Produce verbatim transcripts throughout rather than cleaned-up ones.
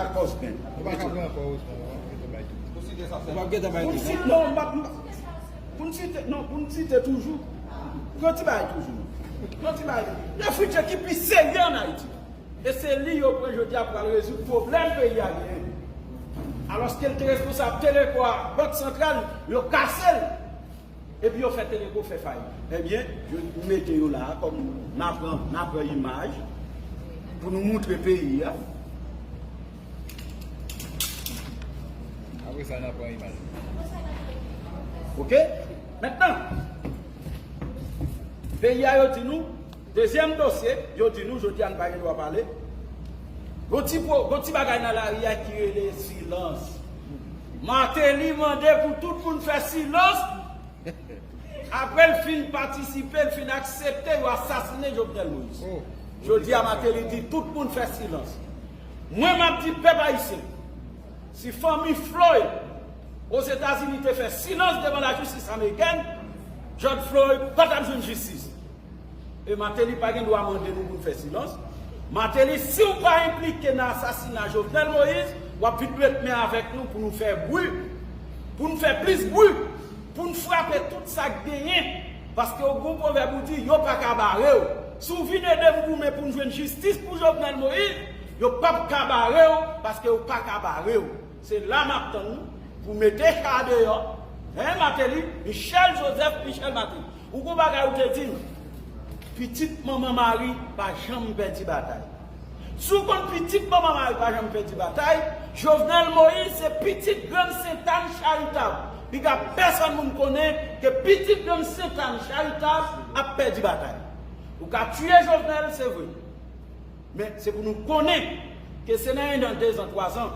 Akòz pen. Ou pa ka pran ankò, Osman, w ap gentan bay tout. Ou p ap gentan bay tout. Pou n site, non, m p ap, pou n site, non, pou n site toujou. Pran ti bagay toujou, non. Pran ti bagay. Lè Fritz ki pi serye ann Ayiti. E se li yo pran jodi a pou al rezoud pwoblèm peyi a genyen. Alòske l te responsab Teleko a, Bank Santral, yo kase l. Epi yo fè Teleko fè fayit. Ebyen, yo mete yo la a kòm n a pran, n a pran imaj pou nou moutre peyi a. Apre sa, n a pran imaj. Oke? Mentnan, peyi a yo di nou, dezyèm dosye, yo di nou, jodi a n pa gen dwa pale. Gon ti po, gon ti bagay nan lari a ki rele silans. Martelly mande pou tout moun fè silans. Apre l fin patisipe, l fin aksepte yo asasinen Jovenel Moïse. Jodi a Martelly di tout moun fè silans. Mwen, m ap di pèp ayisyen, si fanmi Floyd Ozetazini te fè silans devan lajistis amerikèn, George Floyd pa t ap jwenn jistis. E Martelly pa gen dwa mande nou pou n fè silans. Martelly, si w pa enplike nan asasina Jovenel Moïse, w ap vin met men avèk nou pou nou fè bri, pou nou fè plis bri, pou n frape tout sa k genyen. Paske w gon pwovèb ou di, yo pa ka bare w. Si w vin ede m goumen pou n jwenn jistis pou Jovenel Moïse, yo p ap ka bare w, paske yo pa ka bare w. Se la m ap tann nou pou mete cha a deyò. Hein, Martelly, Michel Joseph, Michel Martelly. Ou gon bagay ou te di m, pitit manman Mari pa janm pèdi batay. Si w konn pitit manman Mari pa janm pèdi batay, Jovenel Moïse se pitit Grann Sentàn Charitab. Piga pèsonn moun konnen ke pitit Grann Sentàn Charitab ap pèdi batay. Ou ka tiye Jovenel, se vre. Men se pou nou konnen ke se nan yon an, dezan, twazan,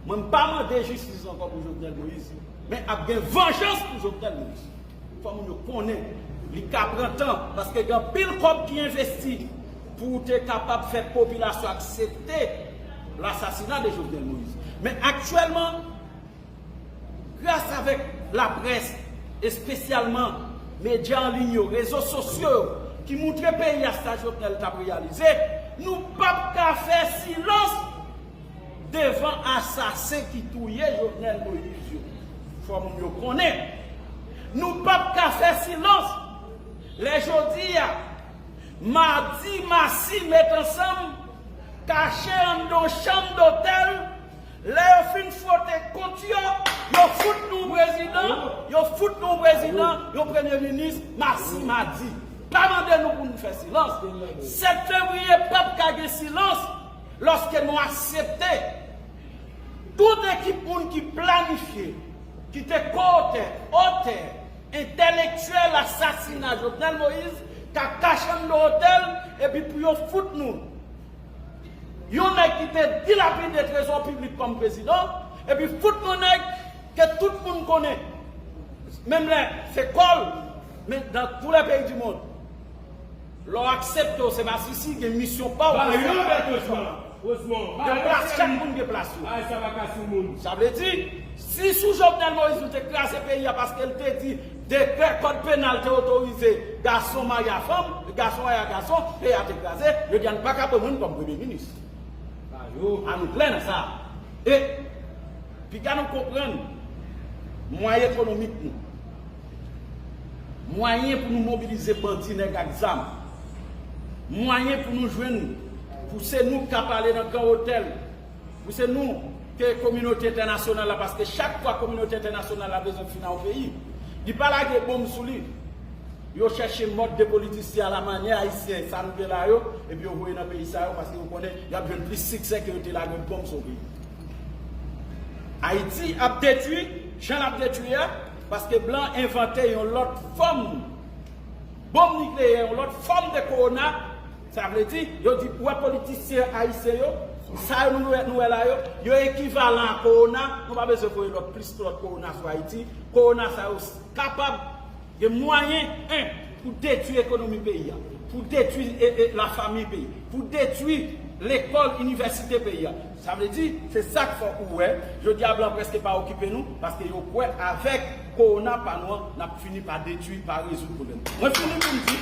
mwen m pa mande jistis ankò pou Jovenel Moïse, men ap gen vanjans pou Jovenel Moïse. Fò moun yo konnen, li ka pran tan, paske gen anpil kòb ki envesti pou w te kapab fè popilasyon aksepte lasasina de Jovenel Moïse. Men aktyèlman, gras avèk laprès, espesyalman medya an liy yo, rezo sosyo yo, ki moutre peyi a sa Jovenel t ap reyalize, nou p ap ka fè silans devan asasen ki touye Jovenel Moïse yo. Fò moun yo konnen. Nou p ap ka fè silans lè jodi a, madi, masi met ansanm, kache anndan yon chanm dotèl, lè yo fin fwote kont yo, yo fout nou prezidan, yo fout nou prezidan, yon premye minis, masi, madi. Pa mande nou pou nou fè silans. Sèt fevriye p ap ka gen silans lòske nou aksepte tout ekip moun ki planifye, ki te ko-otè, otè, entèlektyèl asasina Jovenel Moïse, ka kache anndan otèl, epi pou yo fout nou yon nèg ki te dilapide trezò piblik kòm prezidan, epi fout nou nèg ke tout moun konnen. Menm lè se kò l, men dans tous les pays du monde, lè w aksepte w se masisi, gen misyon pa w. Ba yo bèt Osman. Osman, ba yo plas, chak moun gen plas yo. Bagay sa pa ka sou moun. Sa vle di, si sou Jovenel Moïse nou te kraze peyi a paske l te di dekrè kòd penal te otorize gason marye a fanm, gason marye a gason, peyi a te kraze, jodi a nou pa ka pran moun kòm premye minis. Ba yo. An nou klè nan sa. E piga nou konprann mwayen ekonomik nou. Mwayen pou nou mobilize bandi, nèg ak zam. Mwayen pou nou jwenn, pou se nou k ka pale nan gran otèl, pou se nou ke kominote entènasyonal la, paske chak fwa kominote entènasyonal la bezwen fin a yon peyi, li pa lage bonm sou li. Yo chèche mòd depolitisye alamanyè ayisyen, sa nou gen la yo, epi yo voye nan peyi sa yo, paske yo konnen y ap jwenn plis siksè ke yo te lage bonm sou yon peyi. Ayiti ap detwi, jan l ap detwi a, paske blan envante yon lòt fòm bonm nikleyè, yon lòt fòm de kowona. Sa vle di, yo di, ou wè politisyen ayisyen yo, sa yo nou wè, nou wè la yo, yo ekivalan a kowona, nou pa bezwen voye lòt, plis lòt kowona sou Ayiti. Kowona sa yo kapab gen mwayen, en, pou detwi ekonomi peyi a, pou detwi, e, e, lafanmi peyi, pou detwi lekòl, inivèsite peyi a. Sa vle di, se sa k fè ou wè, jodi a blan prèske pa okipe nou, paske yo kwè avèk kowona pa nou an, n ap fini pa detwi, pa rezoud pwoblèm. Mwen fini pou m di,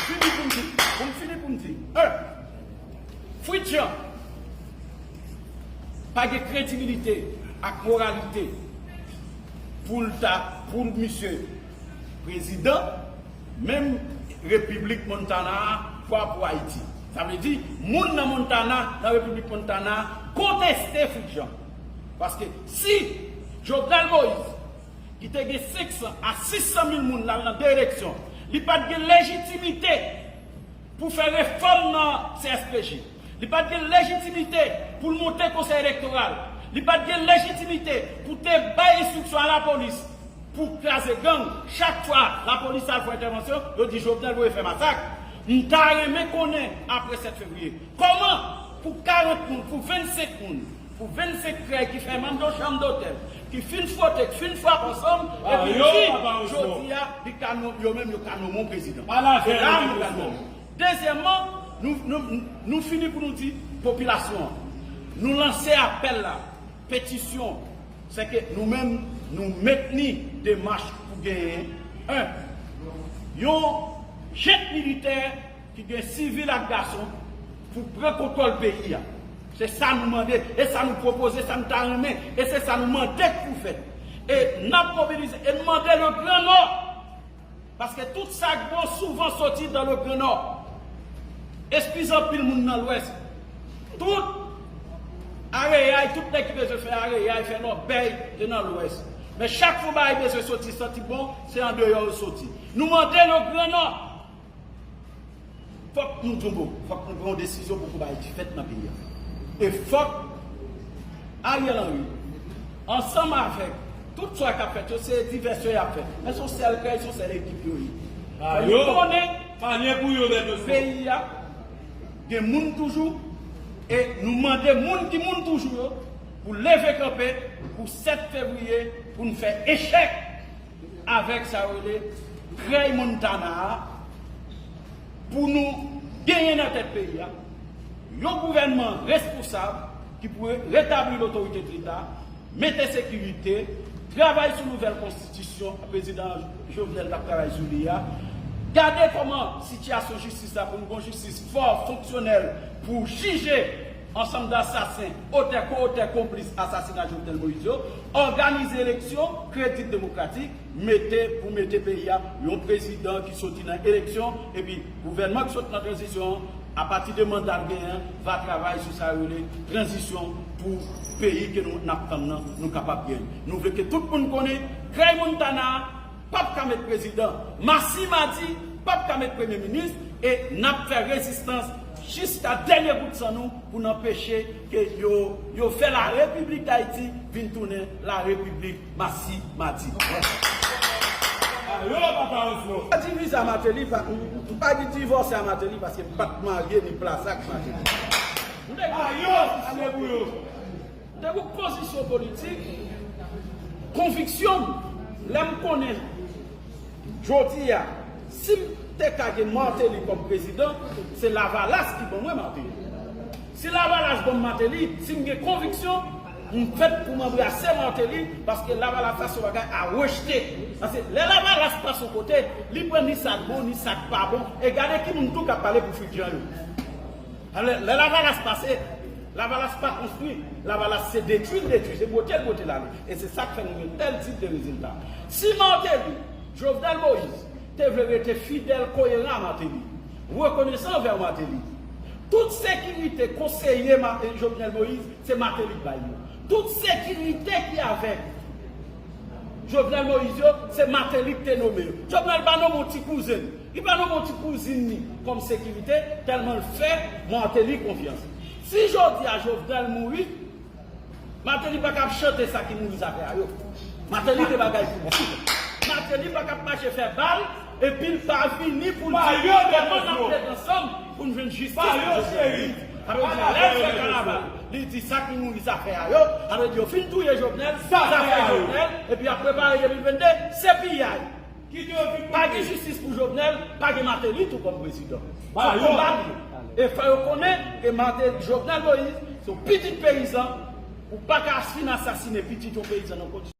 fini pou m di, pou m fini pou m di, en, Fritz Jean, Pa gen kredibilite ak moralite pou l ta, pou misye prezidan, menm Repiblik Montana a pwa pou Ayiti. Sa vle di, moun nan Montana, nan Repiblik Montana a, konteste Fritz Jean. Paske si Jovenel Moïse, ki te gen senk san a sis san mil moun l al nan de eleksyon, li pa t gen lejitimite pou fè refòm nan C S P J. Li pa t gen lejitimite pou l monte konsèy elektoral. Li pa t gen lejitimite pou te bay enstriksyon a lapolis pou kraze gang. Chak fwa lapolis al fè entèvansyon, yo di Jovenel voye fè masak. M ta renmen konnen, apre sèt fevriye, kòman pou karant moun, pou vennsenk moun, pou vennsenk krèy ki fè manm de chanm dotèl, ki fin fwote, ki fin frape ansanm, epi di, jodi a, li ka nonm-, yo menm yo ka nonmen yon prezidan. E la, nou ka nonmen. Dezyèmman, nou, nou, nou fini pou nou di popilasyon an. Nou lanse apèl la, petisyon, se ke nou menm, nou mentni demach pou genyen, en, yon jent militè ki gen sivil ak gason pou pran kontwòl peyi a. Se sa nou mande, e sa nou pwopoze, sa nou ta renmen, e se sa nou mande k pou fèt. E n ap mobilize, e n mande le Grand Nord. Paske tout sa k bon souvan soti dans le Grand Nord. Eskize anpil moun nan Lwès. Tout areyay, tout nèg ki bezwen fè areyay, fè lòbèy, te nan Lwès. Men chak fwa bagay bezwen soti, santi bon, se andeyò yo soti. Nou mande le Grand Nord. Fòk nou di yon mo, fòk nou pran yon desizyon pou kou bagay ki fèt nan peyi a. E fòk Ariel Henry, ansanm avèk tout sa k ap fèt yo, se divèsyon y ap fè. Men se yon sèl kay, se yon sèl ekip yo ye. Fò nou konnen peyi a gen moun toujou, e nou mande moun ki moun toujou yo pou leve kanpe pou sèt fevriye, pou n fè echèk avèk sa yo rele Krèy Montana a, pou nou genyen nan tèt peyi a yon gouvènman responsab ki pou retabli lotorite de Leta, mete sekirite, travay sou nouvèl konstitisyon prezidan Jovenel t ap travay sou li a, gade kòman sitiyasyon jistis la pou nou gon jistis fò, fonksyonèl, pou jije ansanm de asasen, otè, ko-otè, konplis asasina Jovenel Moïse yo, òganize eleksyon kredib, demokratik, mete, pou mete peyi a yon prezidan ki soti nan eleksyon, epi gouvènman ki soti nan tranzisyon an, apati de manda l genyen an, va travay sou sa yo rele tranzisyon pou peyi ke nou, n ap tann nan, nou kapab genyen. Nou vle ke tout moun konnen, Krèy Montana a p ap ka met prezidan. Masi Madi p ap ka met premye minis, e n ap fè rezistans jiska dènye gout san nou pou n anpeche ke yo, yo fè la Repiblik Dayiti vin tounen la Repiblik Masi Madi. Mwen pa di viza Martelly, pa, m, m pa di divòse a Martelly, paske m pa t marye ni plase ak Martelly. M te gen, m te gen pozisyon politik, konviksyon m, lè m konnen jodi a, si m te ka gen Martelly kòm prezidan, se Lavalas ki ban mwen Martelly. Si Lavalas ban m Martelly, si m gen konviksyon, m fèt pou m anbrase Martelly, paske Lavalas la se yon bagay a rejte. Paske lè Lavalas pase yon kote, li pran ni sa k bon, ni sa k pa bon. E gade ki moun tou k ap pale pou Fritz Jean yo. Alò, lè Lavalas pase, Lavalas pa konstwi, Lavalas se detwi l detwi, se bwote l bwote l ale. E se sa k fè nou gen tèl tip de rezilta. Si Martelly, Jovenel Moïse, te vle rete fidèl, koyeran a Martelly, rekonesan anvè Martelly, tout sekirite konseye Ma-, Jovenel Moïse, se Martelly k bay yo. Tout sekirite ki avèk Jovenel Moïse yo, se Martelly ki te nonmen yo. Jovenel pa nonmen yon ti kouzen. Li pa nonmen yon ti kouzin li kòm sekirite, tèlman l fè Martelly konfyans. Si jodi a Jovenel mouri, Martelly pa ka ap chante sa ki mouri zafè a yo. Martelly gen bagay pou di. Martelly pa ka ap mache fè bal, epi l pa vini pou l di kòman n ap met ansanm pou n jwenn jistis pou Jovenel. Sa vle di, lè l fè kanaval, li di sa ki mouri zafè a yo, sa vle di yo fin touye Jovenel, zafè Jovenel, epi y ap prepare de mil vennde, se piyay. Pa gen jistis pou Jovenel, pa gen Martelly tou kòm prezidan. Se konba li ye. E fò yo konnen ke Martelly, Jovenel Moïse, se yon pitit peyizan, ou pa ka fin asasinen pitit yon peyizan nan kondisyon